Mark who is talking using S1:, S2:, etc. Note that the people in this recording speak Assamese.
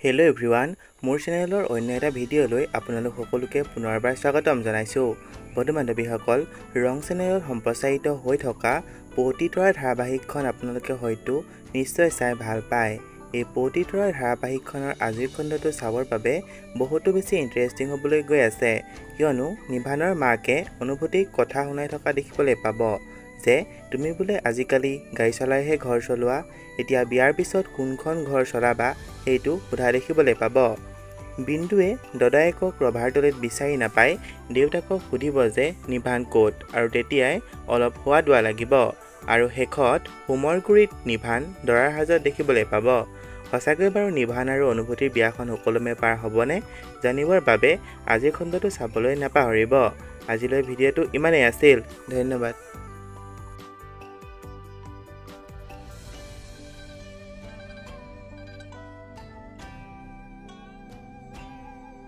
S1: হেল্ল' এভৰিৱান, মোৰ চেনেলৰ অন্য এটা ভিডিঅ'লৈ আপোনালোক সকলোকে পুনৰবাৰ স্বাগতম জনাইছোঁ। বন্ধু বান্ধৱীসকল, ৰং চেনেলত সম্প্ৰচাৰিত হৈ থকা পুৱতি তৰা ধাৰাবাহিকখন আপোনালোকে হয়তো নিশ্চয় চাই ভাল পায়। এই পুৱতি তৰা ধাৰাবাহিকখনৰ আজিৰ খণ্ডটো চাবৰ বাবে বহুতো বেছি ইণ্টাৰেষ্টিং হ'বলৈ গৈ আছে, কিয়নো নিভানৰ মাকে অনুভূতিক কথা শুনাই থকা দেখিবলৈ পাব যে তুমি বোলে আজিকালি গাড়ী চলাইহে ঘৰ চলোৱা, এতিয়া বিয়াৰ পিছত কোনখন ঘৰ চলাবা সেইটো সোধা দেখিবলৈ পাব। বিন্দুৱে দদায়েকক ৰভাৰ তলিত বিচাৰি নাপাই দেউতাকক সুধিব যে নিভান ক'ত, আৰু তেতিয়াই অলপ হোৱা দোৱা লাগিব আৰু শেষত হোমৰ গুৰিত নিভান দৰাৰ সাজত দেখিবলৈ পাব। সঁচাকৈ বাৰু নিভান আৰু অনুভূতিৰ বিয়াখন সুকলমে পাৰ হ'বনে জানিবৰ বাবে আজিৰ খণ্ডটো চাবলৈ নাপাহৰিব। আজিলৈ ভিডিঅ'টো ইমানেই আছিল, ধন্যবাদ।